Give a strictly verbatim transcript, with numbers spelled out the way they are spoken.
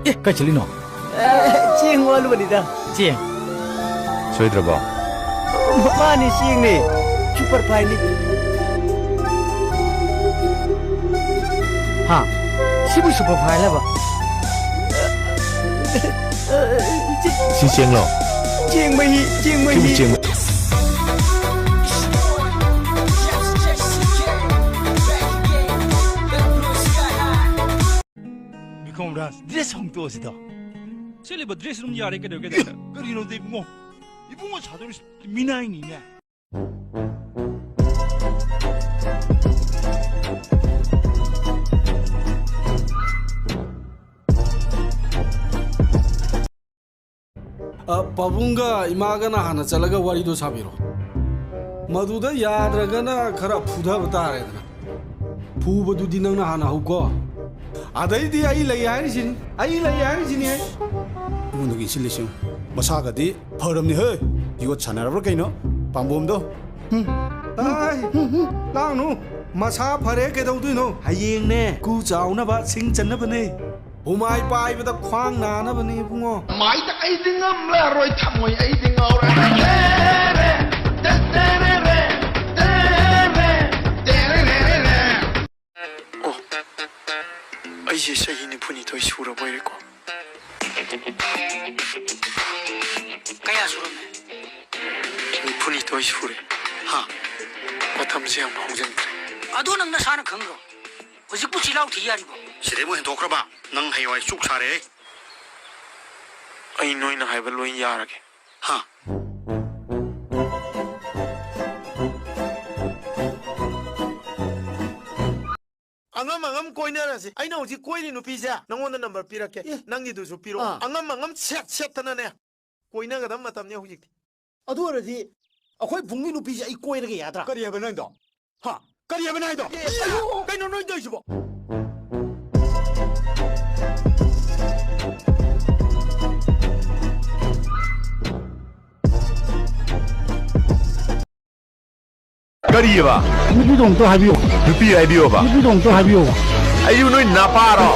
ꯑꯦ, ꯀꯥꯏ ꯆꯠꯂꯤꯅꯣ? ꯑꯦ, ꯆꯦꯡ ꯑꯣꯜꯂꯨꯕꯅꯤꯗ꯫ ꯆꯦꯡ? ꯁꯣꯏꯗ꯭ꯔꯕꯣ? ꯃꯥꯅꯤ, ꯆꯦꯡꯅꯤ꯫ ꯁꯨꯄꯔ ꯐꯥꯏꯟꯅꯤ꯫ ꯍꯥ? ꯁꯤꯕꯨ ꯁꯨꯄꯔ ꯐꯥꯏꯟ ꯍꯥꯏꯕ? ꯁꯤ ꯆꯦꯡꯂꯣ? ꯆꯦꯡ ꯃꯍꯤ, ꯆꯦꯡ ꯁꯤꯕꯨ ꯃꯍꯤ꯫ ꯆꯦꯡ ꯕꯤꯀ꯭ꯔꯝ ꯔꯥꯖ, ꯗ꯭ꯔꯦꯁ ꯍꯣꯡꯇꯣꯛꯑꯁꯤꯗ꯫ ꯁꯦꯠꯂꯤꯕ ꯗ꯭ꯔꯦꯁ ꯑꯗꯨꯝ ꯌꯥꯔꯦ, ꯀꯩꯗꯧꯔꯒꯦ? ꯑꯦ, ꯀꯔꯤꯅꯣꯗ ꯏꯕꯨꯡꯉꯣ? ꯏꯕꯨꯡꯉꯣ ꯁꯥꯗꯧꯔꯤꯁꯤ ꯃꯤꯅꯥꯏꯅꯤꯅꯦ꯫ ꯑ, ꯄꯥꯕꯨꯡꯒ ꯏꯃꯥꯒꯅ ꯍꯥꯟꯅ ꯆꯠꯂꯒ ꯋꯥꯔꯤꯗꯣ ꯁꯥꯕꯤꯔꯣ꯫ ꯃꯗꯨꯗ ꯌꯥꯗ꯭ꯔꯒꯅ ꯈꯔ ꯐꯨꯊꯕ ꯇꯥꯔꯦꯗꯅ꯫ ꯐꯨꯕꯗꯨꯗꯤ ꯅꯪꯅ ꯍꯥꯟꯅ ꯍꯧꯀꯣ꯫ ꯑꯗꯩꯗꯤ ꯑꯩ ꯂꯩ ꯍꯥꯏꯔꯤꯁꯤꯅꯤ, ꯑꯩ ꯂꯩ ꯍꯥꯏꯔꯤꯁꯤꯅꯤ ꯑꯩ꯫ ꯑꯩꯉꯣꯟꯗꯒꯤ ꯏꯟꯁꯤꯜꯂꯤꯁꯤ ꯌꯦꯡꯉꯨ꯫ ꯃꯁꯥꯒꯗꯤ ꯐꯔꯝꯅꯤ ꯍꯦ꯫ ꯌꯣꯠ ꯁꯥꯟꯅꯔꯕ꯭ꯔꯥ ꯀꯩꯅꯣ? ꯄꯥꯝꯕꯣꯝꯗꯣ꯫ ꯍꯨꯝ꯫ ꯑꯥꯏ, ꯂꯥꯡꯅꯨ꯫ ꯃꯁꯥ ꯐꯔꯦ ꯀꯩꯗꯧꯗꯣꯏꯅꯣ? ꯍꯌꯦꯡꯅꯦ ꯀꯨ ꯆꯥꯎꯅꯕ ꯁꯤꯡ ꯆꯟꯅꯕꯅꯦ꯫ ꯍꯨꯃꯥꯏ ꯄꯥꯏꯕꯗ ꯈ꯭ꯋꯥꯡ ꯅꯥꯅꯕꯅꯦ ꯏꯕꯨꯡꯉꯣ꯫ ꯃꯥꯏꯗ ꯑꯩꯗꯤ ꯉꯝꯂꯔꯣꯏ, ꯊꯃꯣꯏ ꯑꯩꯗꯤ ꯉꯥꯎꯔꯦ꯫ ꯑꯣ, ꯑꯩꯁꯦ ꯆꯍꯤ ꯅꯤꯐꯨꯅꯤꯊꯣꯏ ꯁꯨꯔꯕꯣꯏꯔꯦꯀꯣ꯫ ꯀꯌꯥ ꯁꯨꯔꯝꯃꯦ? ꯅꯤꯐꯨꯅꯤꯊꯣꯏ ꯁꯨꯔꯦ꯫ ꯍꯥ? ꯃꯇꯝꯁꯦ ꯌꯥꯝ ꯍꯧꯖꯤꯟꯈ꯭ꯔꯦ꯫ ꯑꯗꯣ ꯅꯪ ꯅꯁꯥꯅ ꯈꯪꯗ꯭ꯔꯣ? ꯍꯧꯖꯤꯛꯄꯨ ꯆꯤꯜꯍꯥꯎ ꯊꯤ ꯌꯥꯔꯤꯕꯣ? ꯁꯤꯗꯩ ꯑꯃꯨꯛ ꯍꯦꯟꯗꯣꯛꯈ꯭ꯔꯕ? ꯅꯪ ꯍꯌꯦꯡꯋꯥꯏ ꯆꯨꯛ ꯁꯥꯔꯦꯍꯦ꯫ ꯑꯩ ꯅꯣꯏꯅ ꯍꯥꯏꯕ ꯂꯣꯏ ꯌꯥꯔꯒꯦ꯫ ꯍꯥ? ꯑꯉꯝ ꯑꯉꯝ ꯀꯣꯏꯅꯔꯁꯤ꯫ ꯑꯩꯅ ꯍꯧꯖꯤꯛ ꯀꯣꯏꯔꯤ ꯅꯨꯄꯤꯁꯦ ꯅꯪꯉꯣꯟꯗ ꯅꯝꯕꯔ ꯄꯤꯔꯛꯀꯦ꯫ ꯑꯦ꯫ ꯅꯪꯒꯤꯗꯨꯁꯨ ꯄꯤꯔꯛꯑꯣ꯫ ꯑꯥ꯫ ꯑꯉꯝ ꯑꯉꯝ ꯁꯦꯠ ꯁꯦꯠꯇꯅꯅꯦ ꯀꯣꯏꯅꯒꯗꯕ ꯃꯇꯝꯅꯤ ꯍꯧꯖꯤꯛꯇꯤ꯫ ꯑꯗꯨ ꯑꯣꯏꯔꯗꯤ ꯑꯩꯈꯣꯏ ꯕꯨꯡꯒꯤ ꯅꯨꯄꯤꯁꯦ ꯑꯩ ꯀꯣꯏꯔꯒꯦ ꯌꯥꯗ꯭ꯔꯥ? ꯀꯔꯤ ꯍꯥꯏꯕ ꯅꯪꯗꯣ? ꯍꯥ? ꯀꯔꯤ ꯍꯥꯏꯕ ꯅꯪꯗꯣ? ꯑꯦ, ꯑꯌꯣ! ꯀꯩꯅꯣ ꯅꯣꯏ ꯇꯧꯔꯤꯁꯤꯕꯣ? ꯀꯔꯤꯑꯕ? ꯅꯨꯄꯤꯗꯣ ꯑꯝꯇ ꯍꯥꯏꯕꯤꯌꯣ꯫ ꯅꯨꯄꯤ ꯍꯥꯏꯕꯤꯌꯣꯕ? ꯅꯨꯄꯤꯗꯣ ꯑꯝꯇ ꯍꯥꯏꯕꯤꯌꯣꯕ꯫ ꯑꯩꯁꯨ ꯅꯣꯏ ꯅꯄꯥꯔꯣ?